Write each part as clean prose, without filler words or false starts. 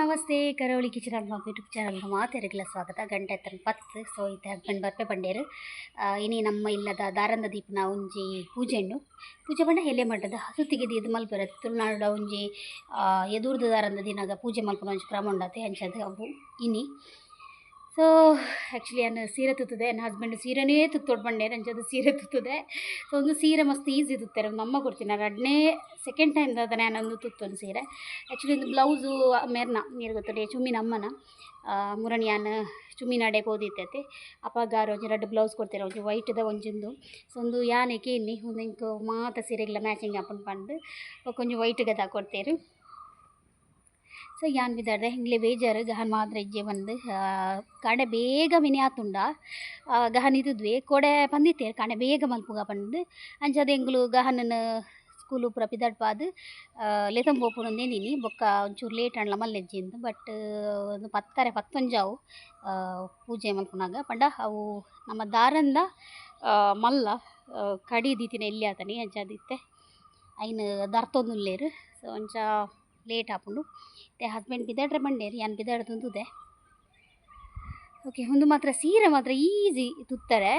ನಮಸ್ತೆ ಕರಾವಳಿ kitchen YouTube channel ಮಾತೆರೆಗ್ಲ ಸ್ವಾಗತ. ಗಂಟೆ ಎತ್ತನ 10. ಸೊ ಇತ್ತೆ ಹಸ್ಬೆಂಡ್ ಬರ್ಪೆ ಬಂಡೇರು. ಇನಿ ನಮ್ಮ ಇಲ್ಲದ ದಾರಂದ ದೀಪನ ಒಂಜಿ ಪೂಜೆ ಉಂಡು. ಪೂಜೆ ಪಂಡ ಎಲೆ ಮಟ್ಟದ ಹಸುತಿಗೆ ದೀದ್ ಮಲ್ಪೆರೆ ತುಳುನಾಡ ಒಂಜಿ ಎದುರ್ದ ದಾರಂದ ದಿನಾಗ ಪೂಜೆ ಮಲ್ಪುನ ಒಂಜಿ ಕ್ರಮ ಉಂಡತೆ ಅಂಚದ ಅವು ಇನಿ. ಸೊ ಆ್ಯಕ್ಚುಲಿ ನಾನು ಸೀರೆ ತುತ್ತದೆ, ನನ್ನ ಹಸ್ಬೆಂಡ್ ಸೀರೆನೇ ತುತ್ತೋಡು ಬಂಡೇರು, ಅಂಚದ ಸೀರೆ ತುತ್ತದೆ. ಸೊ ಒಂದು ಸೀರೆ ಮಸ್ತ್ ಈಸಿ ತುತ್ತಾರೆ, ಒಂದು ಅಮ್ಮ ಕೊಡ್ತೀನಿ ನಾನು ಎರಡನೇ ಸೆಕೆಂಡ್ ಟೈಮ್ ದಾದ ನಾನು ತುತ್ತೊಂದು ಸೀರೆ. ಆ್ಯಕ್ಚುಲಿ ಒಂದು ಬ್ಲೌಸು ಮೇರ್ನ ನೀರು ಗೊತ್ತುಂಡೆ ಚುಮ್ಮಿನ ಅಮ್ಮನ ಮುರಣಿಯಾನ ಚುಮ್ಮಿನಾಡೆ ಓದಿತ್ತೈತೆ ಅಪ್ಪಗಾರ ಒಂಜಿ ರಡ್ಡ್ ಬ್ಲೌಸ್ ಕೊಡ್ತಾರೆ, ಒಂಜಿ ವೈಟ್ದ ಒಂಜೊಂದು. ಸೊ ಒಂದು ಯಾನೆಗೆ ಇನ್ನಿ ಒಂದು ಇಂಕ್ ಮಾತ ಸೀರೆಗಳ ಮ್ಯಾಚಿಂಗ್ ಆಪುಂಡು ಪಂದು ಬೊಕ ಒಂಜಿ ವೈಟ್ ಗದ ಕೊಡ್ತೇರು. ಸೊ ಯಾನ್ ಬಿದಾರ್ದೆ ಇಂಗ್ಲೆ ಬೇಜಾರು ಗಹನ್ ಮಾತ್ರ ಇಜ್ಜೆ ಬಂದು ಕಾಂಡೆ ಬೇಗ ಮಿನಿ ಆತುಂಡ ಗಹನ್ ಇದ್ವಿ ಕೋಡೆ ಪಂದಿತ್ತೇರು ಕಾಂಡೆ ಬೇಗ ಮಲ್ಪುಗ ಪಂದು ಅಂಚಾದ ಎಂಗುಲು ಗಹನನ ಸ್ಕೂಲು ಪೂರ ಪಿದಡ್ಪಾದ್ ಲೆತಂಬ ಪೋಪುನೊಂದೇನಿನಿ ಬೊಕ್ಕ ಒಂಚೂರು ಲೇಟ್ ಆಂಡ್ಲ ಮಲ್ಲೆಜ್ಜಿಂದು. ಬಟ್ ಒಂದು ಪತ್ತಾರೆ ಪತ್ತೊಂಜಾವು ಪೂಜೆ ಮಲ್ಪುನಾಗ ಪಂಡ ಅವು ನಮ್ಮ ದಾರಂದ ಮಲ್ಲ ಕಡಿ ದೀತಿನ ಎಲ್ಲಿ ಆತನಿ ಅಂಚಾದಿತ್ತೆ ಐನ್ ದರ್ತೊಂದುಲ್ಲೇರು. ಸೊ ಅಂಚ ಲೇಟ್ ಆಪುಂಡು. ಮತ್ತೆ ಹಸ್ಬೆಂಡ್ ಬಿದಾಡ್ರೆ ಬಂಡೇರು, ಯಾನ್ ಬಿದಾಡ್ ತುಂತುದೆ. ಓಕೆ, ಒಂದು ಮಾತ್ರ ಸೀರೆ ಮಾತ್ರ ಈಸಿ ತುತ್ತಾರೆ,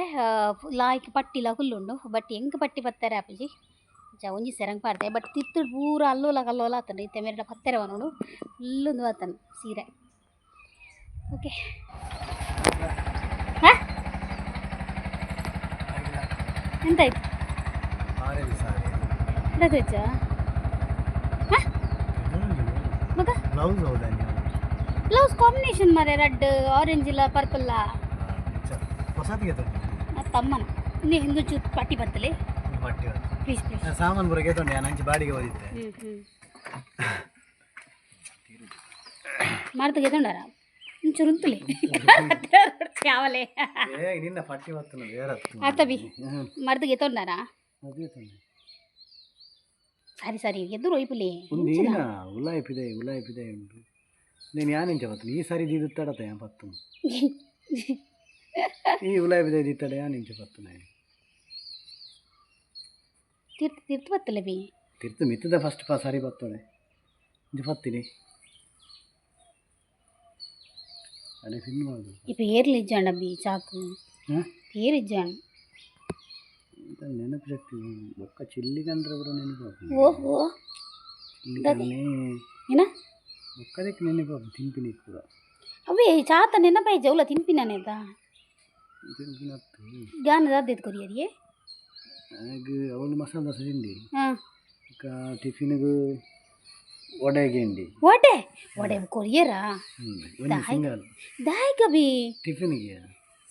ಲಾಯ್ಕ್ ಪಟ್ಟಿಲ ಫುಲ್ ಉಂಡು. ಬಟ್ ಎಂಕ್ ಪಟ್ಟಿ ಪತ್ತಾರೆ ಆಪುಜಿ, ಅಂಚ ಒಂಜಿ ಸೆರಂಗ್ ಪಾಡ್ದೆ. ಬಟ್ ತಿತ್ತುಡು ಪೂರ ಅಲ್ಲೋಲ ಕಲ್ಲೋಲ ಆತಂಡು ಇತ್ತೆ ಮೇರೆಡ ಪತ್ತೆರೆ ವನೋಡು ಫುಲ್ಲೊಂದು ಆತನು ಸೀರೆ. ಓಕೆ, ಹಾಂ ಎಂತಾಯ್ತು? ಎಂತಾಯ್ತು ಮಗ? ಬ್ಲೌಸ್ ಹೌದಾ? ಬ್ಲೌಸ್ ಕಾಂಬಿನೇಷನ್ ಮಾರೆ, ರೆಡ್ ಆರೆಂಜ್ ಇಲ್ಲ ಪರ್ಪಲ್. ಹೊಸತಿಗೆ ತಮ್ಮನ ಇನ್ನೇ ಹಿಂದೂ ಚೂರು ಪಟ್ಟಿ ಬತ್ತಲೆ. ಪಟ್ಟಿ. Please please. ಸಾಮಾನು ಪೂರ ಗೆತೊಂಡೆ ನಾನು ಅಂಚೆ ಬಾಡಿಗೆ ಓದಿದ್ದೆ. ಹ್ಞೂ ಹ್ಞೂ ಮರ್ದು ಗೆತೊಂಡಾರ ಒಂಚೂರು ಉಂತುಲೆ ಯಾವಲೆ. ಏ ನಿನ್ನ ಪಟ್ಟಿ ಬತ್ತನ ಬೇರೆ. ಆತ ಬಿ ಮರ್ದು ಗೆತೊಂಡಾರ. ಅದೇ ತಂದೆ. ಸರಿ ಸರಿ ಎದುರು ಒಯ್ಪುಲೆ. ಒಂದು ಏನ ಉಲಾಯಿಪಿದೆ ಉಲಾಯಿಪಿದೆ ಉಂಟು. నేను యానించ పత్తును ఈ సారి దిగుతాడత యా పత్తును ಈ ಉಲಾಯಿಪಿದೆ ದಿತ್ತಾಡ ಯಾನಿಂಚ ಪತ್ತುನ. ತಿರ್ತು ತಿರ್ತು ಬತ್ತಲೆ ಬಿ. ತಿರ್ತು ಮಿತ್ತದ ಫಸ್ಟ್ ಪಾ ಸಾರಿ ಬತ್ತೋಡೆ ಇಂಚ ಪತ್ತಿನಿ ಅದೇ ಫಿನ್ ಮಾಡೋದು. ಈ ಪೇರ್ಲು ಇಜ್ಜಾಂಡ ಬಿ ಚಾಕು. ಹಾಂ. ಪೇರು ಇಜ್ಜಾಂಡ. ನೆನಪು ಶಕ್ತಿ ಬೊಕ್ಕ ಚಿಲ್ಲಿ ಕಂಡ್ರೆ ಕೂಡ ನೆನಪು. ಓಹೋ. ಚಿಲ್ಲಿ ಕಣ್ಣೆ. ಏನ? ಬೊಕ್ಕದಕ್ಕೆ ನೆನಪು ತಿನ್ಪಿನಿ ಕೂಡ. ಅವೇ ಚಾತ ನೆನಪಾಯ್ಜ ಉಲ್ಲ ತಿನ್ಪಿನಾನೇತ. ತಿನ್ಪಿನ ಹತ್ತು. ಗಾನ ದಾದೆತ್ ಕೊರಿಯರಿಗೆ. ಆಗ ಅವಳು ಮಸಾಲೆ ದೋಸೆ ತಿಂಡಿ. ಹಾಂ. ಬೊಕ್ಕ ಟಿಫಿನ್ಗೆ ವಡೆಗೆ ಇಂಡಿ. ವಡೆ ವಡೆ ಕೊರಿಯರಾ? ಒಂಜಿ ಸಿಂಗಲ್. ದಾಯಕ ಬಿ? ಟಿಫಿನ್ಗೆ.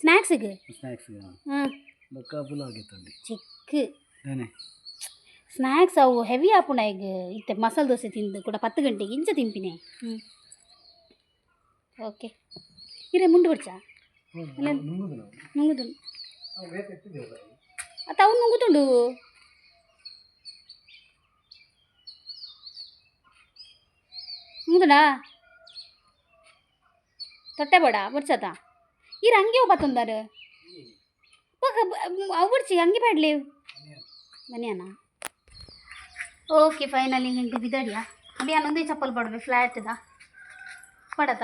ಸ್ನ್ಯಾಕ್ಸ್ಗೆ. ಸ್ನ್ಯಾಕ್ಸ್. ಹಾಂ. ಬೊಕ್ಕ ಪುಲಾವ್ ಗೆತ್ತೊಂಡಿ. ಚಿಕ್ಕ ದಾನೆ? ಸ್ನ್ಯಾಕ್ಸ್ ಅವು ಹೆವಿ ಆಪುಂಡ ಈಗ. ಇತ್ತೆ ಮಸಾಲೆ ದೋಸೆ ತಿಂದು ಕೂಡ 10 ಗಂಟೆಗೆ ಇಂಚ ತಿನ್ಪಿನಿ. ಹ್ಞೂ ಓಕೆ, ಇರೆ ಮುಂಡು ಬಿಡ್ಚಾ ನುಂಗುದು ಅತ್ತ ಅವು ನುಂಗುತುಂಡು. ನುಂಗುದುಂಡಾ? ತೊಟ್ಟೆ ಬೇಡ ಬಡ್ಸತ ಈರ್ ಹಂಗೆ ಬತ್ತೊಂದಾರು ಅವು ಬಡ್ಚಿ ಹಂಗೆ ಬೇಡಲಿ ಮನೆಯನ. ಓಕೆ, ಫೈನಲಿ ಹಿಂಗೆ ಬಿದಡಿಯಾ ಅಭಿ ಅನ್ನೊಂದೇ ಚಪ್ಪಲ್ ಪಡ್ಬೆ ಫ್ಲ್ಯಾಟ್ದ ಪಡತ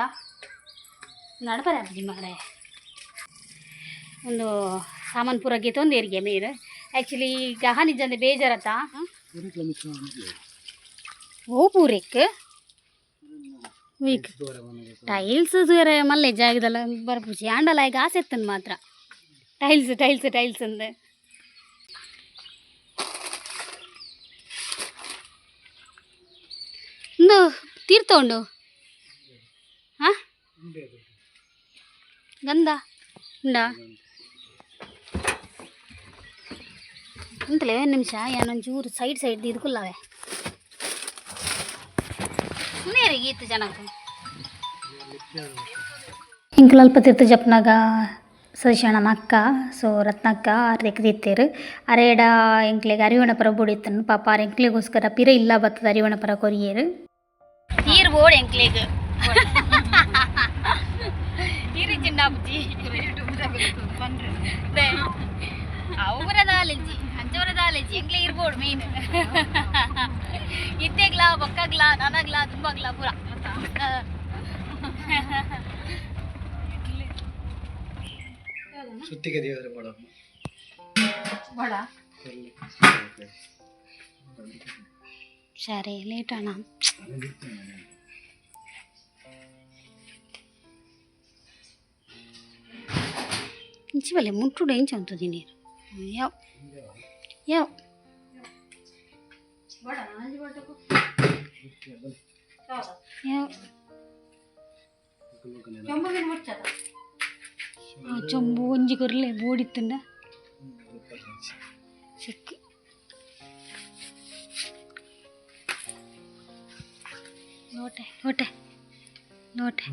ನಡಪರೆ ಅಬ್ಜಿ ಮಾರೆ. ಒಂದು ಸಾಮಾನು ಪೂರ ಗೆತೊಂದು ಏರಿಗೆ ಮೇರು. ಆ್ಯಕ್ಚುಲಿ ಗಹನ್ ಇಜ್ಜಂದೆ ಬೇಜಾರತ್ತ. ಓ ಪೂರೆಕ್ ವೀಕ್ ಟೈಲ್ಸ್ ತೂಯರೆ ಮಲ್ಲೆ ಜಾಗದಲ್ಲ ಬರ್ಪುಜಿ ಆಂಡಲ ಈಗ ಆಸೆ ಎತ್ತನ್ ಮಾತ್ರ ಟೈಲ್ಸ್ ಟೈಲ್ಸ್ ಟೈಲ್ಸ್ ಅಂದ್. ಇಂದು ತೀರ್ಥ ಉಂಡು. ಹಾಂ ಗಂಧ ಉಂಡಾ? ಉಂಟಲೇ ನಿಮಿಷ ಏನೊಂಚೂರು ಸೈಡ್ ಸೈಡ್ ಇದಕ್ಕುಲ್ಲವೆ ನೇರಿಗೆ ಇತ್ತು ಜನಕ್ಕೆ. ಇಂಕ್ಲು ಅಲ್ಪ ತೀರ್ಥ ಜಪ್ನಾಗ ಸತೀಶಣ್ಣನ ಅಕ್ಕ ಸೊ ರತ್ನಕ್ಕ ಆರ್ ದಿತ್ತೇರು ಅರೇಡ ಎಂಕ್ಲೆಗ್ ಅರಿವಣ ಪರ ಬೊಡಿತ್ತನು ಪಾಪ ಆರ್ ಎಂಕ್ಲೆಗೋಸ್ಕರ ಪಿರ ಇಲ್ಲ ಬತ್ತದ ಅರಿವಣ ಪರ ಕೊರಿಯೇರು. ನೀರು ಬೋಡ್ ಎಂಕ್ಲೆಗ್ ನೀರು ಚಿಂಡಾಬುಜಿ ಅವರ ದಾಲೆಂಜಿ ಅಂಚವರ ದಾಲೆಂಜಿ ಎಂಕ್ಲೆ ಇರ್ಬೋಡು ಮೇನ್ ಇತ್ತೆಗ್ಲಾ ಬೊಕ್ಕಗ್ಲಾ ನನಗ್ಲಾ ತುಂಬಗ್ಲಾ ಪೂರ. ಸುತ್ತಿಗೆ ದೇವರ ಬೋಡಮ್ಮ. ಬೋಡ. ಸರಿ ಲೇಟ್ ಅಣ್ಣ. ಇಂಚಿ ಬಲ್ಲೆ ಮುಟ್ಟುಡು ಎಂಚ ಉಂತುದಿ ನೀರು ಯಾವ ಯಾವ ಯಾವ ಚೊಂಬು ಒಂಜಿ ಕೊರ್ಲೆ ಬೋಡಿತ್ತುಂಡ ಸಿಕ್ಕು. ಲೋಟೆ ಲೋಟೆ ಲೋಟೆ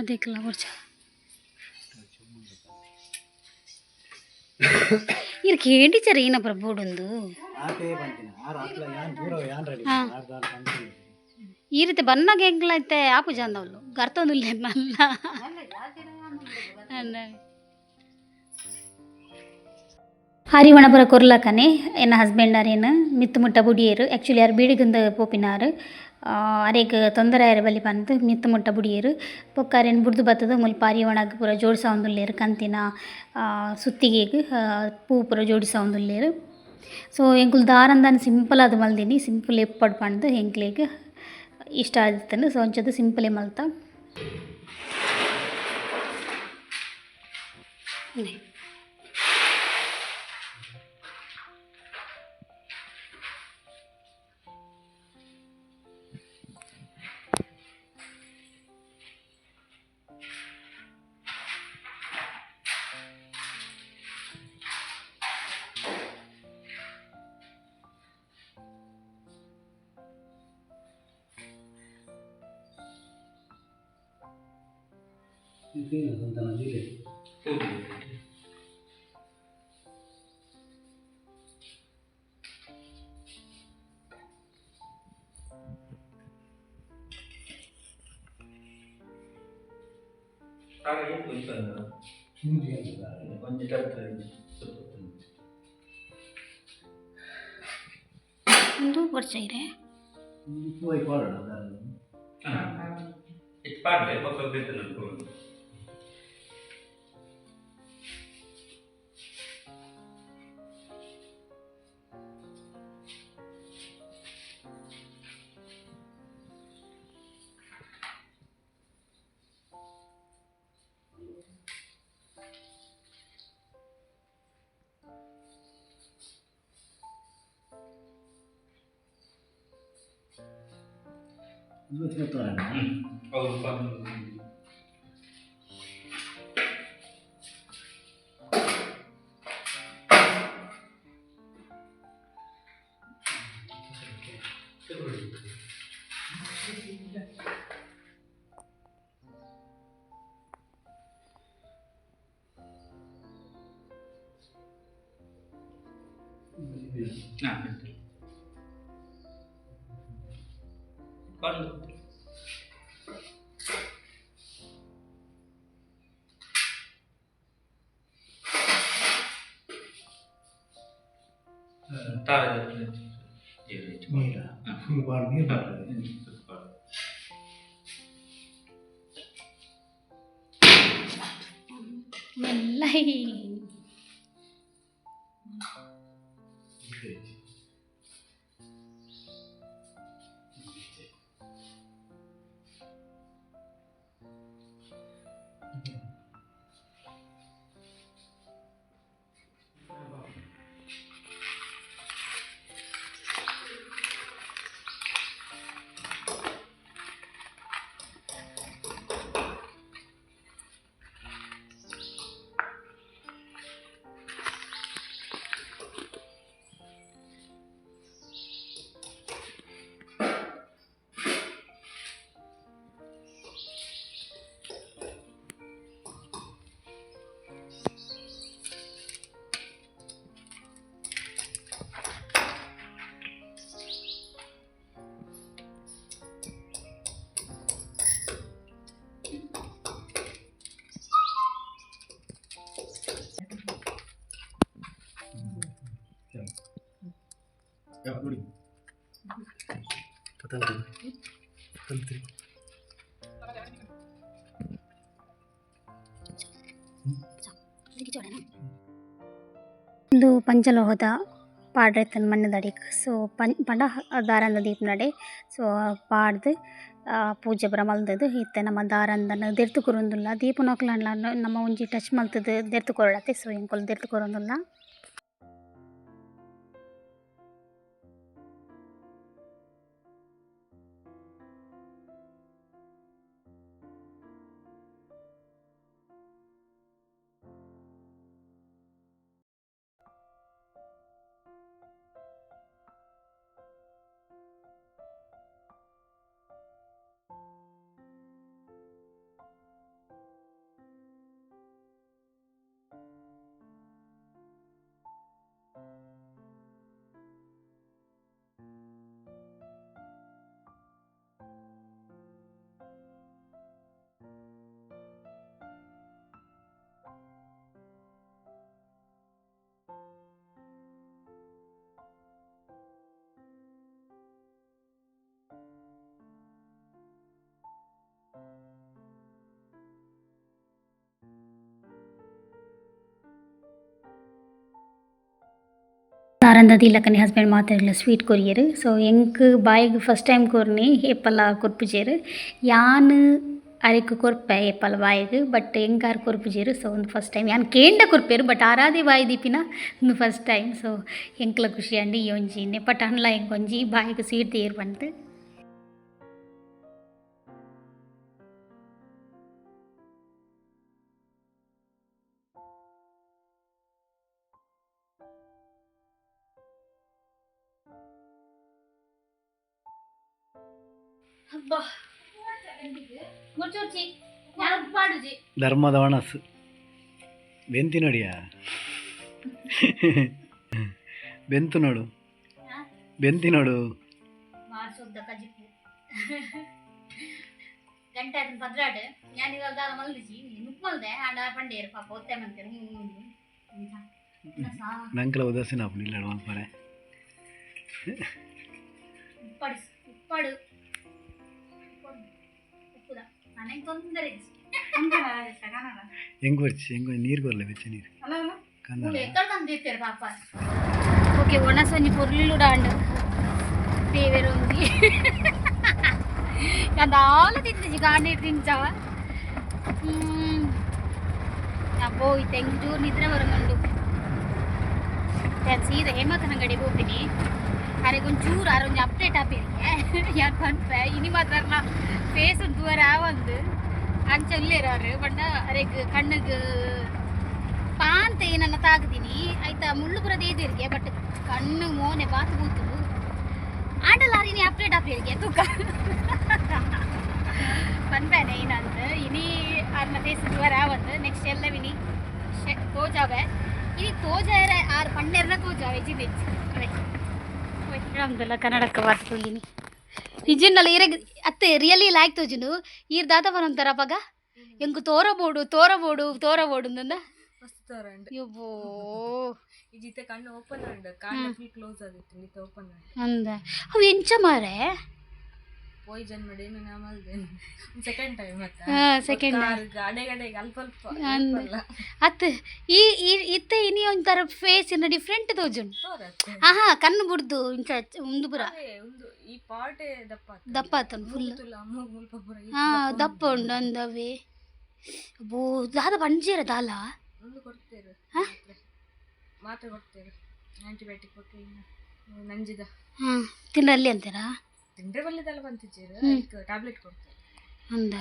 ಅದಕ್ಕೆಲ್ಲ ಬೊಡ್ಚ ಇರ್ ಕೇಂಡಿಚರ್ ಏನಪ್ಪ ಬೋಡೊಂದು. ಆತೇ ಬಂತೀನಿ ಆರು ಆತ್ಲ ಯಾನ್ ದೂರ ಯಾನ್ ರೆಡಿ ಆರು ದಾಲ್ ಬಂತೀನಿ. ಈ ರೀತಿ ಬನ್ನಾಗ ಎಂಕ್ಲೈತೆ ಆಪುಜ ಅಂದವಳು ಗರ್ತೊಂದುಲ್ಲೆ ಮಲ್ಲ. ಹರಿವಣಪುರ ಕೊರ್ಲಕನೆ ಎನ್ನ ಹಸ್ಬೆಂಡ್ ಅರೇನು ಮಿತ್ತು ಮುಟ್ಟ ಬುಡಿಯೇರು. ಆ್ಯಕ್ಚುಲಿ ಅರ್ ಬೀಡಿಗುಂದ ಪೋಪಿನಾರು ಅರೆಗ್ ತೊಂದರೆ ಆಯೆರೆ ಬಲ್ಲಿ ಪಂದ್ ಮಿತ್ತು ಮುಟ್ಟ ಬುಡಿಯೇರು. ಬೊಕ್ಕ ಅರೆನ್ ಬುಡ್ದು ಬತ್ತುದು ಮುಲ್ಪ ಅರಿವಣಗ್ ಪೂರ ಜೋಡಿಸವೊಂದುಲ್ಲೆರ್ ಕಂತಿನ ಸುತ್ತಿಗೆಗ್ ಪೂ ಪೂರ ಜೋಡಿಸವೊಂದುಲ್ಲೆರ್. ಸೊ ಎಂಕುಲು ದಾರಂದಾನ್ ಸಿಂಪಲ್ ಆದ್ ಮಲ್ದಿನಿ ಸಿಂಪಲ್ ಎಪ್ಪಡ್ ಪಂದ್ ಎಂಕ್ಲೆಗ್ ಇಷ್ಟ ಆದಿತ್ತುಂಡು. ಸೊ ಅಂಚಾದ್ ಸಿಂಪಲೇ ಮಲ್ತ. ಉಂದು ಬೊಡ್ಚೈರೆ. ಪಾಡ್ಲೆ ಬೊಕ್ಕ ಬೇತೆ ನಲ್ಪು. ನೀರ ಫುಲ್ ಬಾಳ್ ನೀರು ಬರ್ತದೆ. ಮೆಲ್ಲ. ಪಂಚಲೋಹದ ಪಾಡ್ರೆತ್ತನ್ ಮಣ್ಣದಡಿಕ್. ಸೊ ಪಂಡ ದಾರಂದ ದೀಪನಡೆ. ಸೊ ಪಾಡ್ದ್ ಪೂಜೆ ಪೂರ ಮಲ್ತುದು ಇತ್ತೆ ನಮ ದಾರಂದನ್ ದೆರ್ತ್ ಕೊರೊಂದುಲ್ಲ. ದೀಪುನಕುಲನ್ಲ ನಮ ಒಂಜಿ ಟಚ್ ಮಲ್ತುದು ದೆರ್ತ್ ಕೊರೊಡತೆ. ಸೊ ಎಂಕುಲು ದೆರ್ತ್ ಕೊರೊಂದುಲ್ಲ. ದಾರಂದ ದೀಲಕನೆ ಹಸ್ಬೆಂಡ್ ಮಾತೆರ್ಲ ಸ್ವೀಟ್ ಕೊರಿಯೆರ್. ಸೊ ಎಂಕ್ ಬಾಯಿಗ್ ಫಸ್ಟ್ ಟೈಮ್ ಕೊರ್ನಿ ಏಪಲ ಕೊರ್ಪುಜೆರ್. ಯಾನ್ ಅರೆಕ್ ಕೊರ್ಪೆ ಏಪಲ ಬಾಯಿಗ್ ಬಟ್ ಎಂಕ್ ಆರ್ ಕೊರ್ಪುಜೆರ್. ಸೊ ಉಂದು ಫಸ್ಟ್ ಟೈಮ್ ಯಾನ್ ಕೇಂಡ ಕೊರ್ಪೆರ್ ಬಟ್ ಆರಾದೆ ಬಾಯಿ ದೀಪಿನ ಉಂದು ಫಸ್ಟ್ ಟೈಮ್. ಸೊ ಎಂಕ್ಲ ಖುಷಿ ಆಂಡ್ ಈ ಒಂಜಿ ನೆಪಟಾಂಡಲ ಎಂಕ್ ಒಂಜಿ ಬಾಯಿಗ್ ಸ್ವೀಟ್ ದೀಯೆರ್ ಪಂದ್. ಧರ್ಮದ ಒಣಸು ಬೆಂತಿ ನೋಡಿಯಾ, ಬೆಂತು ನೋಡು, ಬೆಂತಿ ನೋಡು. ಗಂಟೆ ಅದನ್ನ ಪದ್ರಾಡು ഞാൻ ಇವಾಗ ದಾಲ ಮಲ್ದಿಜಿ ನುಪ್ಪು ಮಲ್ದೆ ಆಂಡ ಪಂಡೇರು ಪಾಪ ಒತ್ತೆ ಮಂತೇರು. ನಂಕಲ ಉದಾಸೀನ ಆಪುಂಡು ಇಲ್ಲ ಮಲ್ಪರೆ. ಉಪ್ಪಡು ಉಪ್ಪಡು ಉಪ್ಪುದ ನನಗೆ ತೊಂದರೆ ಇಜ್ಜಿ. ಹೆಂಗ್ ಬರ್ಚಿ ಹೆಂಗ್ ನೀರು ಕೊರ್ಲೆ ಬೆಚ್ಚ ನೀರು ಕಂದನ ಎಕ್ಕಡ ತಂದಿರ್ತಾರೆ ಪಾಪ. ಓಕೆ ಒಣಸ ಒಂಜಿ ಪೊರ್ಲು ಡಾಂಡ್ ದೇವೆರ್ ಒಂಜಿ ದಾಲ ತಿಂದಿಜಿ ಗಾಂಡಿ ತಿಂಚವ. ಅಬ್ಬೋ ಇತ್ತೆ ಎಂಕ್ ಜೋರು ನಿದ್ರೆ ಬರೋದುಂಡು. ಸೀದಾ ಹೇಮಂತನ ಅಂಗಡಿ ಪೋಪಿನಿ. ಅರೆಗ್ ಒಂಚೂರು ಆರ್ ಒಂಜಿ ಅಪ್ಡೇಟ್ ಆಪೇರಿಗೆ ಯಾನ್ ಪನ್ಪೆ ಇನಿ ಮಾತ್ರ ಫೇಸ್ ತೂವರೆ ಆವಂದ್ ಅಂಚ ಉಲ್ಲೆರ್ ಆರ್. ಪಂಡ ಅರೆಗ್ ಕಣ್ಣಗ್ ಪಾಂತೆ ಏನನ್ನ ತಾಗುದಿನಿ ಐತ ಮುಳ್ಳು ಪೂರ ದೇದಿರ್ಗೆ ಬಟ್ ಕಣ್ಣು ಮೋನೆ ಬಾತ್ ಬೂತುಂಡು. ಆಂಡಲ ಆರ್ ಇನಿ ಅಪ್ಡೇಟ್ ಆಪೇರಿಗೆ ತೂಕ ಪನ್ಪೇನೆ ಏನಂದ್ ಇನಿ ಆರ್ನ ಫೇಸ್ ತೂವರೆ ಆವಂದ್. ನೆಕ್ಸ್ಟ್ ಎಲ್ಲ ಇನಿ ತೋಜಾವೆ ಇನಿ ತೋಜಾರೆ ಆರ್ ಪಂಡೆರ್ನ ತೋಜಾವೆ ಜಿಂದೆಚ್ಚಿ ನಮ್ದೆಲ್ಲ ಕನ್ನಡಕ್ಕೆ ಮಾತಾಡ್ತೀನಿ ನಿಜನ್ನಲ್ಲ ಇರಗ್ ಅತ್ತೆ ರಿಯಲಿ ಲಾಯ್ಕ್ ತೋಜುಂಡು. ಈರ್ ದಾದ ಪನೊಂತಾರ ಅಪಗ ಎಂಕ್ ತೋರಬೋಡು ತೋರಬೋಡು ತೋರಬೋಡು ಅಂದ. ಮಸ್ತ್ ತೋರಂಡ್. ಯಬ್ಬೋ ಇಜಿತೆ ಕಣ್ಣು ಓಪನ್ ಆಂಡ್, ಕಣ್ಣು ಫುಲ್ ಕ್ಲೋಸ್ ಆಗಿತ್ತು, ಇತ್ತೆ ಓಪನ್ ಆಂಡ್. ಅಂದ ಅವು ಎಂಚ ಮಾರೆ ಪಾಯ್ಸನ್ ಮಾಡಿ ಏನು ಮಲ್ದೆ ಸೆಕೆಂಡ್ ಟೈಮ್ ಅತ್ತ. ಹಾ, second. ಅಡೆಗಡೆಗೆ ಅಲ್ಪ ಅಲ್ಪ ಅಂದ್. ಅಲ್ಲ. ಅತ್ ಈ ಇತ್ತೆ ಇನಿ ಒಂಥರ ಫೇಸ್ ಇನ್ನ ಡಿಫ್ರೆಂಟ್ ತೋಜುಂಡು. ತೋರತ್ತೆ. ಆಹಾ ಕಣ್ಣು ಬುಡ್ದು ಇಂಚ ಉಂದು ಪೂರ ಅದೇ ಒಂದು ಈ ಪಾರ್ಟ್ ದಪ್ಪ ಆತು. ದಪ್ಪ ಆತುಂಡು ಫುಲ್. ಮೂಗುತುಲ, ಮೂಗು ಮುಲ್ಪ ಪೂರ ಈ ಹಾ ದಪ್ಪ ಉಂಡು ಅಂದವೇ. ಬೋ ದಾದ ಪಂಜೇರ ದಾಲ ಒಂದು ಕೊಡ್ತೇರು ಹಾ? ಮಾತ್ರೆ. ಮಾತ್ರೆ ಕೊಡ್ತೇರು, ಆಂಟಿಬಯೋಟಿಕ್ ಕೊಟ್ಟು ಇನ್ನು ನಂಜಿದ. ಹಾಂ ತಿನ್ನರಲ್ಲಿ ಅಂತೀರಾ? ತಿಂದ್ರೆ ಬಲ್ಲಿದಲ್ಲ ಬಂತಿದ್ದೀರು ಟ್ಯಾಬ್ಲೆಟ್ ಕೊಡ್ತೇವೆ. ಅಂದ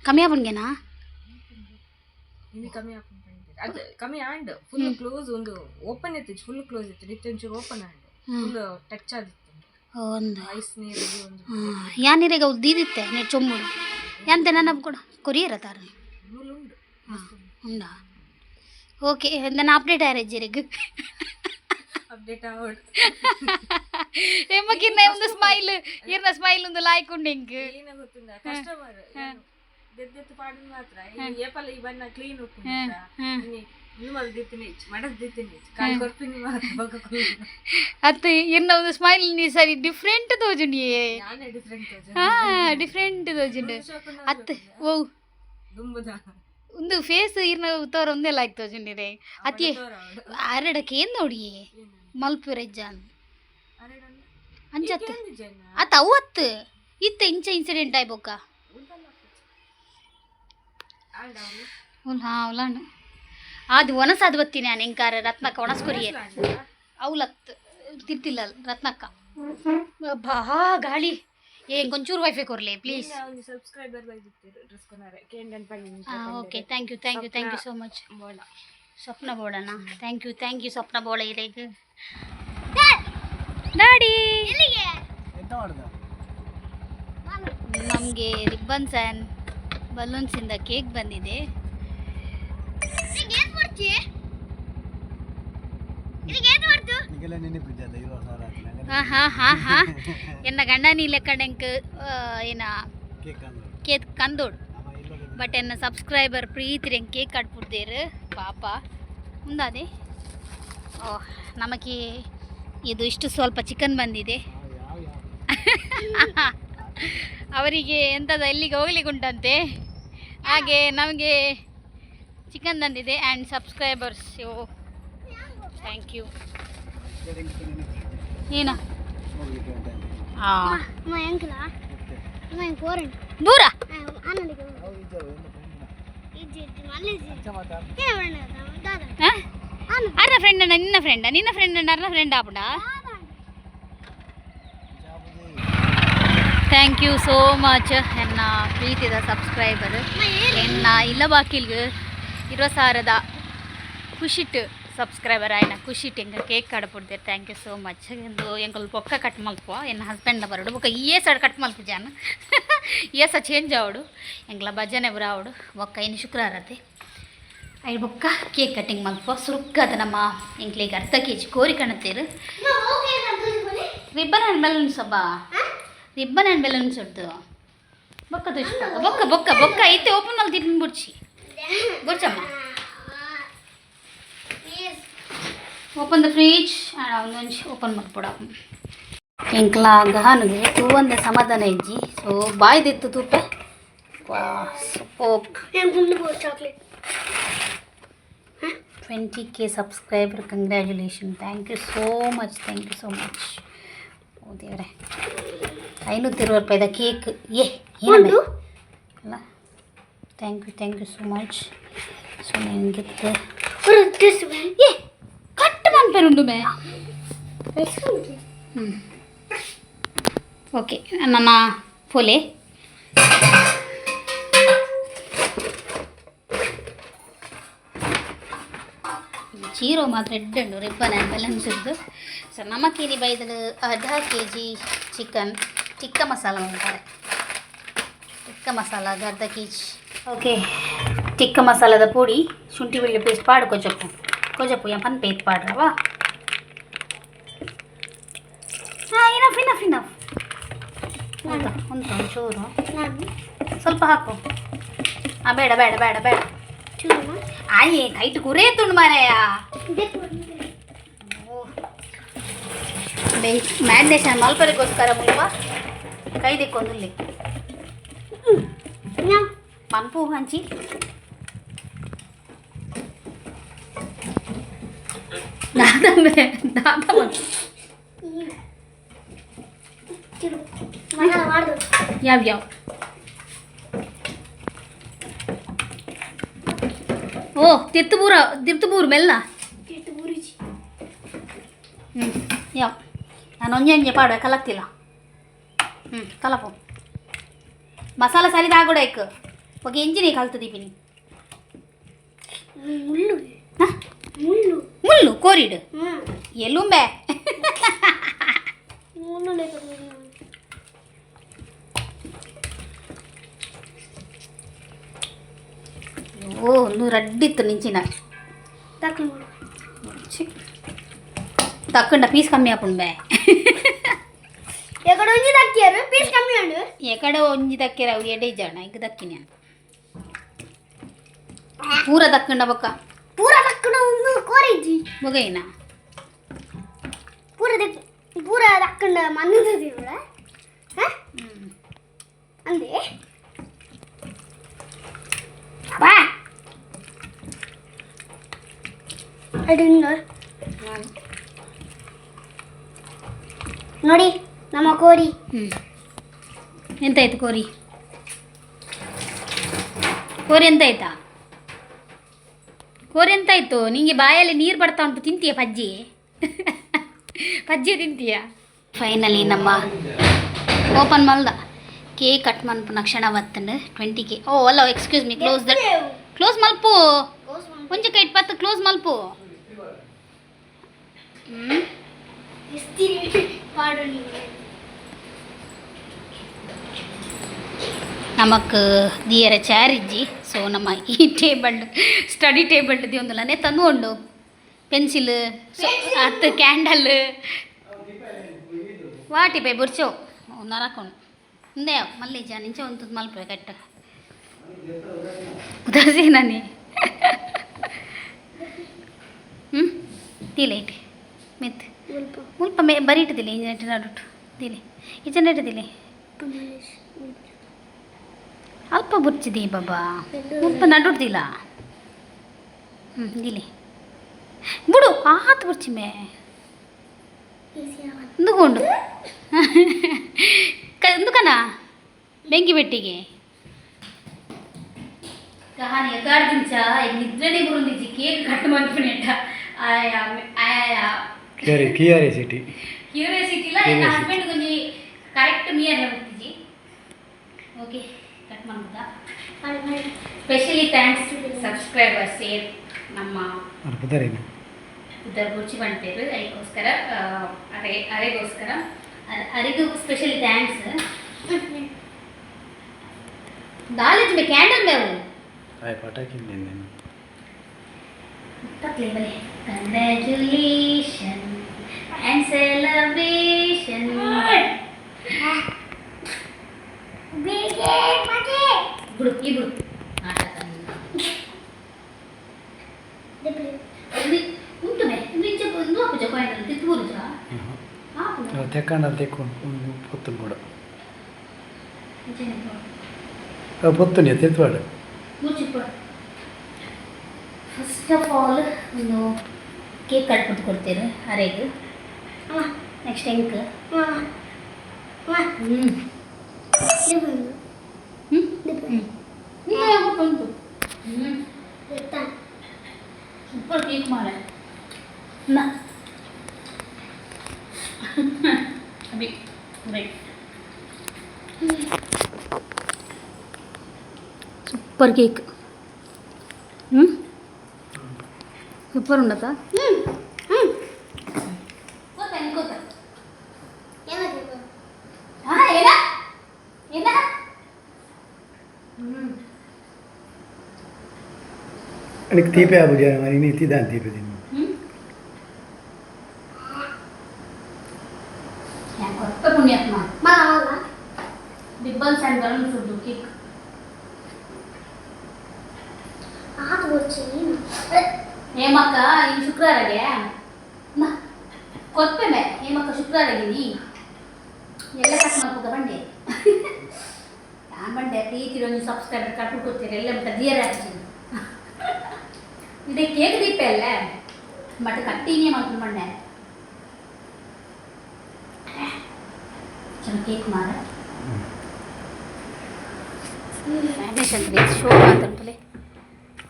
ಕಮ್ಮಿ ಆಪುಂಡ್ಗೆನಾ? ಇನ್ನು ಕಮ್ಮಿ ಆಪುಂಡು ಪಂಡಿದ್ದೀರಿ. ಅದು ಕಮ್ಮಿ and full close ಒಂದು ಓಪನ್ ಇತ್ತು, ಫುಲ್ ಕ್ಲೋಸ್ ಇತ್ತು, ಇತ್ತು ಒಂಚೂರು ಓಪನ್ ಆಂಡ್ ಫುಲ್ ಟಚ್ ಆದಿತ್ತು. ಓ ಅಂದ ಐಸ್ ನೀರಿಗೆ ಒಂದು ಯಾನಿರೆಗ ಅವು ದೀದಿತ್ತೆ ನೆಟ್ ಚೊಂಬುಡು ಎಂತೆ ನನ್ನ ಕೂಡ ಕೊರಿಯರ ತಾರ. ನೂಲು ಉಂಡು. ಉಂಡಾ? ಓಕೆ ನನ್ನ ಅಪ್ಡೇಟ್ ಆಯ್ರಜ್ಜಿರೆಗ್ ಅಪ್ಡೇಟ್ ಆವಡ್. ಎಮ್ಮಕಿನ್ನ ಒಂದು ಸ್ಮೈಲ್ ಇರ್ನ ಸ್ಮೈಲ್ ಒಂದು ಲಾಯ್ಕ್ ಉಂಡು ಎಂಕ್. ಏನ ಗೊತ್ತುಂಡ ಕಸ್ಟಮರ್ ದೆದ್ದೆತ್ತು ಪಾಡಿನ ಮಾತ್ರ ಈ ಏಪಲ ಈ ಬಣ್ಣ ಕ್ಲೀನ್ ಉಪ್ಪು ಇನ್ನು ಮಲ್ ದಿತ್ತಿನಿ ಮಡದ್ ದಿತ್ತಿನಿ ಕಾಯಿ ಕೊರ್ಪಿನಿ ಮಾತ್ರ ಬೊಕ ಕೊರ್ಪಿನಿ. ಅತ್ ಇರ್ನ ಒಂದು ಸ್ಮೈಲ್ ನೀ ಸರಿ ಡಿಫ್ರೆಂಟ್ ತೋಜುಂಡಿಯೇ. ಯಾನೇ ಡಿಫ್ರೆಂಟ್. ಹಾ ಡಿಫ್ರೆಂಟ್ ತೋಜುಂಡು ಅತ್ ಓ ದುಂಬುದ. ಒಂದು ಫೇಸ್ ಇರ್ನ ತೋರ ಒಂದೆಲ್ಲ ಆಯ್ತು ಜುಂಡಿರೆ ಅತಿ ಅರಡಕ್ಕೆ ಏನು ನೋಡಿ ಮಲ್ಪುರ ಜಾನ್ ಅಂಚತ್ತು ಅತ್ತ ಅವತ್ತು ಇತ್ತ ಇಂಚ ಇನ್ಸಿಡೆಂಟ್ ಆಯ್ಬೋಕ. ಹಾಂ, ಉಲಾಂಡು ಅದು ಒಣಸಾದು ಬತ್ತೀನಿ ನಾನು ಎಂಕಾರ ರತ್ನಕ್ಕ ಒಣಸ್ಕೊರಿಯೇ ಅವಲತ್ತು ತಿರ್ತಿಲ್ಲ ರತ್ನಕ್ಕ. ಬಾ ಗಾಳಿ ಏನ್ ಕೊಂಚೂರು ವೈಫೈ ಕೊರ್ಲಿ ಪ್ಲೀಸ್. ಸಬ್ಸ್ಕ್ರೈಬರ್ ಬೈದಿತ್ತೀರು ಡ್ರೆಸ್ ಕೊನಾರೆ ಕೇಂಡನ್. ಹಾಂ, okay, thank you, thank you, thank you so much. ಬೋಳ. Swapna ಬೋಳಣ್ಣ, thank you, thank you ಸ್ವಪ್ನ ಬೋಳ. ಇರೇಗ ದಾಡಿ. ಎಂತ ಮಾಡುದ? ನಮಗೆ ರಿಬ್ಬನ್ಸ್ ಆ್ಯಂಡ್ ಬಲೂನ್ಸಿಂದ ಕೇಕ್ ಬಂದಿದೆ. ಈಗೆಲ್ಲ ನೆನಪಿದ್ದೆ 20,000 ಆಯ್ತು. ಹಾಂ ಹಾಂ ಹಾಂ ಹಾಂ ಎನ್ನ ಗಂಡನಿ ಲೆಕ್ಕಡೆಂಕ್ ಏನ ಕೇಕ್ ಅಂದ್ರೆ ಕೇಕ್ ಕಂದೋಡು. ಅವ ಇಲ್ಲದ. ಬಟ್ ಎನ್ನ ಸಬ್ಸ್ಕ್ರೈಬರ್ ಪ್ರೀತಿ ಎಂಕ್ ಕೇಕ್ ಕಟ್ಬಿಡ್ತೇರು ಪಾಪ. ಉಂದಾದೆ. ಓ, ನಮಗೆ ಇದು ಇಷ್ಟು ಸ್ವಲ್ಪ ಚಿಕನ್ ಬಂದಿದೆ. ಯಾವ ಯಾವ? ಅವರಿಗೆ ಎಂಥದ ಎಲ್ಲಿಗೆ ಹೋಗ್ಲಿಕ್ಕೆ ಉಂಟಂತೆ, ಹಾಗೆ ನಮಗೆ ಚಿಕನ್ ತಂದಿದೆ. And subscribers, thank you. ಏನ? ಹೋಗ್ಲಿಕ್ಕೆ ಉಂಟಂತೆ. ಹಾಂ. ಮತ್ತೆ? ದೂರ. ಹೌದು, ಇದ್ದವು, ಎಲ್ಲ friend ನ. ಅಚ್ಚ ಮಾತಾ? ಅರ್ನ ಫ್ರೆಂಡ್ ಅಣ್ಣ, ನಿನ್ನ ಫ್ರೆಂಡ, ನಿನ್ನ ಫ್ರೆಂಡ್ ಅಣ್ಣ, ಅರ್ನ friend ಆಪುಂಡ. ಜಾಬುದಿ. Thank you so much ಎನ್ನ ಪ್ರೀತಿದ ಸಬ್ಸ್ಕ್ರೈಬರ್. ಎನ್ನ ಇಲ್ಲ ಬಾಕಿಲ್ಗ್ 20,000ದ ಖುಷಿಟ್ ಸಬ್ಸ್ಕ್ರೈಬರ್ ಆಯ್ನ ಖುಷಿಟ್ ಎಂಗ cake ಕಡಪುಡ್ದೆ. Thank you so much. ಎಂದು ಎಂಕಲ್ ಬೊಕ್ಕ ಕಟ್ ಮಲ್ಪುವ. ಎನ್ನ ಹಸ್ಬೆಂಡ್ನ ಬರಡು ಬೊಕ್ಕ ಏ ಸಡ್ ಕಟ್ ಮಲ್ಪು ಜಾನ ಏಸ ಚೇಂಜ್ ಆವಡು. ಎಂಕ್ಲ ಭಜನೆ ಬರಾವಡು. ಬೊಕ್ಕ ಇನ್ನು ಶುಕ್ರವಾರತೆ I ಬೊಕ್ಕ ಕೇಕ್ ಕಟ್ಟಿಂಗ್ ಮಲ್ಪುವ. ಸುರುಕ್ಕದ ನಮ್ಮ ಎಂಕ್ಲಿಗೆ ಅರ್ಧ ಕೆಜಿ ಕೋರಿ ಕಣತೇರು. ರಿಬ್ಬನ್ ಆ್ಯಂಡ್ ಬೆಲೂನ್ಸ್ ಅಬ್ಬಾ, ರಿಬ್ಬನ್ ಆ್ಯಂಡ್ ಬೆಲೂನ್ಸ್ ಉಂಟು. ಬೊಕ್ಕ ತುಷ್ಟ ಬೊಕ್ಕ ಬೊಕ್ಕ ಬೊಕ್ಕ ಐತೆ. ಓಪನ್ ಮಲ್ತಿ ಬುಡ್ಚಿ ಬುಡ್ಚಮ್ಮ. ಓಪನ್ the fridge ಒಂದೊಂಜಿ ಓಪನ್ ಮಲ್ಪೊಡ. ಎಂಕ್ಲ ಗಹನುಗೆ ತೂವಂದೆ ಸಮಾಧಾನ ಇಜ್ಜಿ. ಸೊ ಬಾಯ್ದಿತ್ತು ತೂಪೆ. Super. Chocolate. 20K subscriber congratulation. Thank you so much, thank you so much. ಓ ದೇವ್ರೆ, 520 ರೂಪಾಯಿದ ಕೇಕ್. ಏ ಏನಮ್ಮ ಅಲ್ಲ. Thank you, thank you so much. So ನಿಮಗಿತ್ತು. ಏ ಕಟ್ ಮನ್ಪೇರುಂಡು ಮೇ. ಹ್ಞೂ, ಓಕೆ, ನನ್ನ ಪೋಲೆ. ಚೀರೋ ಮಾತ್ರ ಎಡ್ಡುಂಡು ರಿಬ್ಬನ್ ಆ್ಯಂಡ್ ಬೆಲನ್ಸ್ ಇದ್ದು. ಸೊ ನಮಕೇರಿ ಬೈದಲು ಅರ್ಧ ಕೆಜಿ ಚಿಕನ್ ಟಿಕ್ಕ ಮಸಾಲ ಮಾಡ್ತಾರೆ. ಟಿಕ್ಕ ಮಸಾಲ ಅದು ಅರ್ಧ ಕೆಜಿ. ಓಕೆ, ಟಿಕ್ಕ ಮಸಾಲದ ಪುಡಿ, ಶುಂಠಿ ಬೆಳ್ಳುಳ್ಳಿ ಪೇಸ್ಟ್ ಪಾಡು. ಕೊಜಪ್ಪು ಕೊಜಪ್ಪು ಯಾ ಪನ್ ಪೇತ್ ಪಾಡ್ರವಾ. ಹಾಂ, ಇನಫ್ ಇನಫ್ ಇನಫ್. ಉಂಟು ಉಂಟು ಒಂಚೂರು ಸ್ವಲ್ಪ ಹಾಕು. ಹಾಂ, ಬೇಡ ಬೇಡ ಬೇಡ ಬೇಡ. ಆಯ್ ಕೈಟ್ ಕುರೇತುಂಡು ಮಾರಾಯ. ಮ್ಯಾರಿನೇಷನ್ ಮಲ್ಪರಿಗೋಸ್ಕರ ಮುಲ್ಪ ಕೈ ದಿಕ್ಕೊಂದುಲ್ಲಿ ಪಂಪು ಹಂಚಿ. ದಾದ ದಾದ ಮಲ್ಪು. ಯಾವ ಯಾವ? ಓ ತಿರ್ತುಬೂರ ತಿರ್ತುಬೂರು ಮೆಲ್ಲ. ಹ್ಞೂ, ಯಾವ ನಾನು ಒಂಜೆ ಒಂಜೆ ಪಾಡುವೆ. ಕಲಕ್ತಿಲ್ಲ. ಹ್ಞೂ, ಕಲಪು. ಮಸಾಲ ಸರಿದ ಆಗೋಡ ಇಕ್ ఒక ಎಂಜಿನೇ ಕಲ್ತು ದೀಪಿನಿ. ಮುಳ್ಳು. ಹಾಂ. ಮುಳ್ಳು. ಮುಳ್ಳು ಕೋರಿಡು. ಎಲುಂಬೆ. ಮುಳ್ಳು. ಓ ಒಂದು ರಡ್ಡಿತ್ತು ನಿಂಚಿನ. ತಕ್ಕಂಡ ಪೀಸ್ ಕಮ್ಮಿ ಆಪುಂಡು. ಎಕಡೆ ಒಂಜಿ ದಕ್ಕಿಯರು ಪೀಸ್ ಕಮ್ಮಿ ಉಂಡು. ಎಕಡೆ ಒಂಜಿ ದಕ್ಕಿರ ಅವು ಎಡೆ ಜನ ಈಗ ದಕ್ಕಿನ ಪೂರ ದಕ್ಕಂಡ ಬೊಕ್ಕ. ಪೂರ ದಕ್ಕಣ ಒಂದು ಕೋರಿಜ್ಜಿ. ಬೊಗೈನ. ಪೂರ ದಕ್ ಪೂರ ದಕ್ಕಂಡ ಮಣ್ಣು ತಿರುಳ ಅಂದೆ. ಬಾ. ನೋಡಿ ನಮ್ಮ ಕೋರಿ. ಹ್ಞೂ, ಎಂತಾಯ್ತು ಕೋರಿ? ಕೋರಿ ಎಂತಾಯ್ತಾ? ಕೋರಿ ಎಂತಾಯ್ತು ನಿಂಗೆ? ಬಾಯಲ್ಲಿ ನೀರು ಬರ್ತಾ ಉಂಟು. ತಿಂತೀಯ ಪಜ್ಜಿ? ಪಜ್ಜಿ ತಿಂತೀಯ? ಫೈನಲಿ ನಮ್ಮ ಓಪನ್ ಮಲ್ದ. ಕೇಕ್ ಕಟ್ ಮನ್ಪುನ ಕ್ಷಣ ಬತ್ತಂಡು. 20 ಕೆ. ಓ ಅಲ್ಲ, excuse me, close that, close ಮಲ್ಪು. ಒಂಜಿ ಕೈಟ್ ಪತ್ತು ಕ್ಲೋಸ್ ಮಲ್ಪು. ಹ್ಞೂ. ಪಾಡು ನೀವು. ನಮಕ್ ದಿಯರ ಚೇರ್ ಇಜ್ಜಿ. ಸೊ ನಮ್ಮ ಈ ಟೇಬಲ್, ಸ್ಟಡಿ ಟೇಬಲ್ ದಿಯೊಂದುಲ್ಲನೆ ತಂದು ಉಂಡು. ಪೆನ್ಸಿಲ್ ಅತ್ತು ಕ್ಯಾಂಡಲ್ ವಾಟಿ ಪೈ ಬುರ್ಚೋ ನರಕೊಂಡು ఉందే ಮಲ್ಲಿ ಜ ನಿಂಚೆ ಒಂದು ಮಲ್ಪೆ ಕಟ್ಟ ಉದಾಸೀನನಿ. ಹ್ಞೂ, ತೀಲೆ ಇಟ್ಟು ಮಿತ್ ಮುಲ್ಪ ಮೇ ಬರೀಟದಿಲ್ಲ. ಇಂಜನೆಟ್ ನಡುಟು ದಿಲೆ, ಇಜನೆಟ್ ದಿಲೆ. ಅಲ್ಪ ಬುರ್ಚಿದಿ ಬಾಬಾ, ಮುಲ್ಪ ನಡುಡ್ದಿಲ್ಲ. ಹ್ಞೂ, ದಿಲೆ ಬಿಡು. ಆತು ಬುರ್ಚಿ ಮೇ ఎందుకుంಡು ఎందుకనా ಬೆಂಕಿ ಬೆಟ್ಟಿಗೆ ಕಹಾನಿ ಎಗಾಡ್ದಿಂಚ ನಿದ್ರೆನೆ ಬರುಂದಿಜ್ಜಿ. ಕೇಕ್ ಕಟ್ ಮನ್ಪುನೆಟ ಕ್ಯೂರಿಯಾಸಿಟಿ. ಕ್ಯೂರಿಯಾಸಿಟಿ ಇಲ್ಲ. ಎನ್ನ ಹಸ್ಬೆಂಡ್ ಒಂಜಿ ಕರೆಕ್ಟ್ ಮೀಯರ್ ಹೋಗ್ತಿಜಿ. ಓಕೆ, ಕಟ್ ಮಾಡ್ಬೋದಾ? ಸ್ಪೆಷಲಿ thanks subscriber share ನಮ್ಮ ಪುದರೇನು? ಉದರ್ ಬುರ್ಚಿ ಬಂಟೇರು. ಅದಕ್ಕೋಸ್ಕರ ಅರೆ ಅರೆಗೋಸ್ಕರ ಅರೆಗೂ ಸ್ಪೆಷಲಿ thanks. ದಾಲೇಜ್ ಮೇ ಕ್ಯಾಂಡಲ್ ಮೇವು. ಆಯ್ ಪಟಾಕಿ నేను. ತಕ್ಲಿ ಬಲೆ. Congratulation and celebration. ಬಿಡು, ಈ ಬಿಡು ನಾಟಕ. ಉಂಟು ಮೇ ಇಂಚ ಒಂದು ಆಪುಜ ಕಾಯಿನ್ ತಿತ್ತು ಬರುಜ ಆಪುಜ. ತೆಕ್ಕಂಡ ತೆಕ್ಕು ಪೊತ್ತುನು ಕೂಡ ಪೊತ್ತುನಿ ತೆತ್ವಾಡು. ಫಸ್ಟ್ ಆಫ್ ಆಲ್ ಒಂದು ಕೇಕ್ ಕಟ್ ಕೊಡ್ತೀರಿ ಅರೆಗೆ. ನೆಕ್ಸ್ಟ್ ಎಂಕ್. ಹ್ಞೂ ಹ್ಞೂ ಹ್ಞೂ ಉಂಟು. ಹ್ಞೂ, ಸೂಪರ್ ಕೇಕ್ ಮಾಡ ನಾ ಅಭಿ ರೈಟ್. Super cake. ಹ್ಞೂ, ಸೂಪರ್ ಉಂಡತಾ? ಕೋತ ಕೋತ. ಹಾಂ, ಏನ ಏನ? ಹ್ಞೂ. నీకు తీపే ఆబుజ మరి నీ తీదాని తీపే తిನ್ನು. ಕೊತ್ತ ಪುಣ್ಯಾತ್ಮ. Ribbons and balloon food cake. ಹೇಮಕ್ಕ ಇನ್ನು ಶುಕ್ರವಾರಗೆ ಕೊಪ್ಪೆ ಮೇ. ಹೇಮಕ್ಕ ಶುಕ್ರವಾರಗೆ ಎಲ್ಲ ಕಟ್ ಮಾಡ್ಕೋತ ಬಂಡೆ. ನಾನು ಬಂಡೆ ಪ್ರೀತಿ ಒಂದು ಸಬ್ಸ್ಕ್ರೈಬರ್ ಕಟ್ ಕೊಡ್ತೀರಿ ಎಲ್ಲ ಮಟ್ಟ ದಿಯರ್ ಹಾಕ್ತೀನಿ. ಇದೇ ಕೇಕ್ ದೀಪ ಅಲ್ಲ, ಬಟ್ ಕಟ್ಟಿನೇ ಮಾಡ್ಕೊಂಡು ಬಂಡೆ. ಚೆನ್ನಾಗಿ ಕೇಕ್ ಮಾರ ಅಂತ ಶೋ ಮಾತಂತಲೇ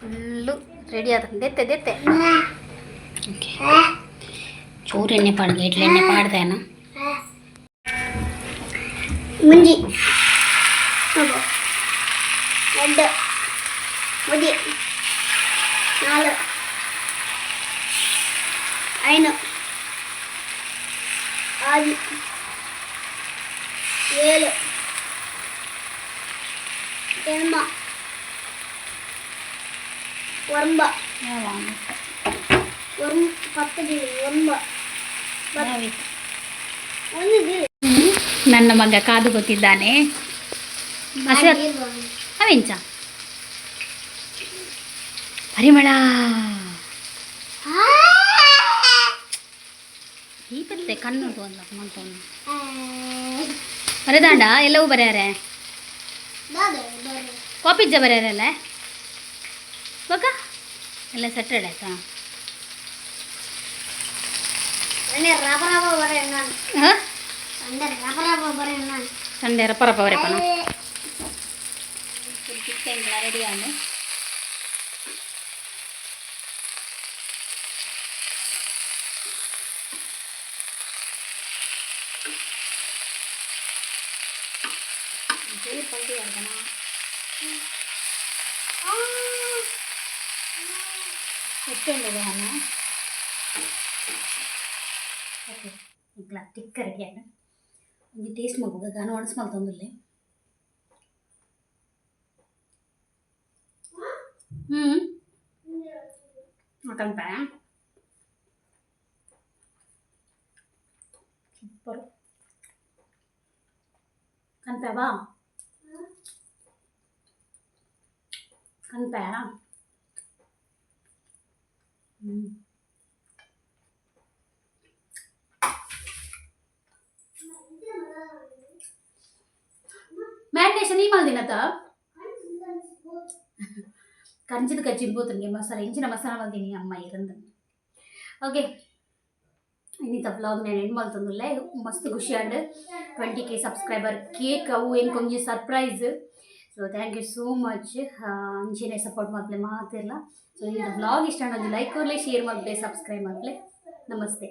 ಫುಲ್ಲು ರೆಡಿ ಆದ. ದೆತ್ತೆ ದೆತ್ತೆ. ಓಕೆ, ಚೂರು ಎಣ್ಣೆ ಪಾಡ್ಗೆ, ಇಡ್ಲಿ ಎಣ್ಣೆ ಪಾಡ್ದೇನ. ಮುಂಜಿ ಎರಡು, ಮುಜಿ ನಾಲ್ಕು, ಐದು, ಆರು, ಏಳು, ಎಂಬ, ಒಂಬ ಒನ್ 10, ಒಂಬ ಒಂದು. ನನ್ನ ಮಗ ಕಾದು ಗೊತ್ತಿದ್ದಾನೆ. ಅವೆಂಚ ಪರಿಮಳ ಈ ಪತ್ತೆ ಕಣ್ಣು ಒಂದು ಮಂತೊಂದು ಬರೆದಾಂಡ. ಎಲ್ಲವೂ ಬರ್ಯಾರೆ. ಕಾಪಿ ಇಜ್ಜ ಬರ್ಯಾರಲ್ಲ ಬೊಕ ಎಲ್ಲ ಸ್ಯಾಟರ್ಡೆ ಆಯ್ತಾ? ಸಂಡೆ ರಬ ರಬ ಬರ ನಾನು. ಹಾಂ. ಸಂಡೆ ರಬ ರಬ ಬರ ನಾನು. ಸಂಡೆ ರಪ್ಪ ರಪ್ಪ ಬರಪ್ಪನ. ರೆಡಿ ಆಂಡ್. ಪಲ್ಟಿ ಆಡ್ದನ. ಎಷ್ಟು ಅನ್ನ? ಓಕೆ, ಇట్లా ಟಿಕ್ಕ ರೆಡಿ ಆಂಡ್. ಒಂಜಿ ಟೇಸ್ಟ್ ಮಲ್ಪುಗ. ಗಾನ ಒಣಸ್ ಮಲ್ತೊಂದುಲ್ಲೆ. ಕಂಪ ಸೂಪರ್. ಕನ್ಪೆ ಬಾ, ಕನ್ಪೆ. ಮ್ಯಾರಿನೇಷನ್ ಈ ಮಲ್ದಿನತ ಕಂಚಿದ ಕಜ್ಜಿನ ಬೋತನಿಗೆ ಮಸಾಲೆ ಇಂಚಿನ ಮಸಾಲ ಮಲ್ದಿನಿ ಅಮ್ಮ ಇರಂದು. ಓಕೆ, ಇನ್ನಿತ ವ್ಲಾಗ್ ನಾನು ಎಂಡ್ ಮಲ್ತೊಂದುಲ್ಲೆ. ಮಸ್ತ್ ಖುಷಿ ಆಂಡ್. 20K subscriber cake ಅವು ಎಂಕೊಂಜಿ surprise. So thank you so much. ಅಂಚೆನೆ ಸಪೋರ್ಟ್ ಮಲ್ಪಲೆ ಮಾತಿರ್ಲ. ಸೊ ಈ ವ್ಲಾಗ್ ಇಷ್ಟ ಒಂಜಿ ಲೈಕ್ ಕೊರ್ಲೆ, ಶೇರ್ ಮಲ್ಪಲೆ, ಸಬ್ಸ್ಕ್ರೈಬ್ ಮಲ್ಪಲೆ. ನಮಸ್ತೆ.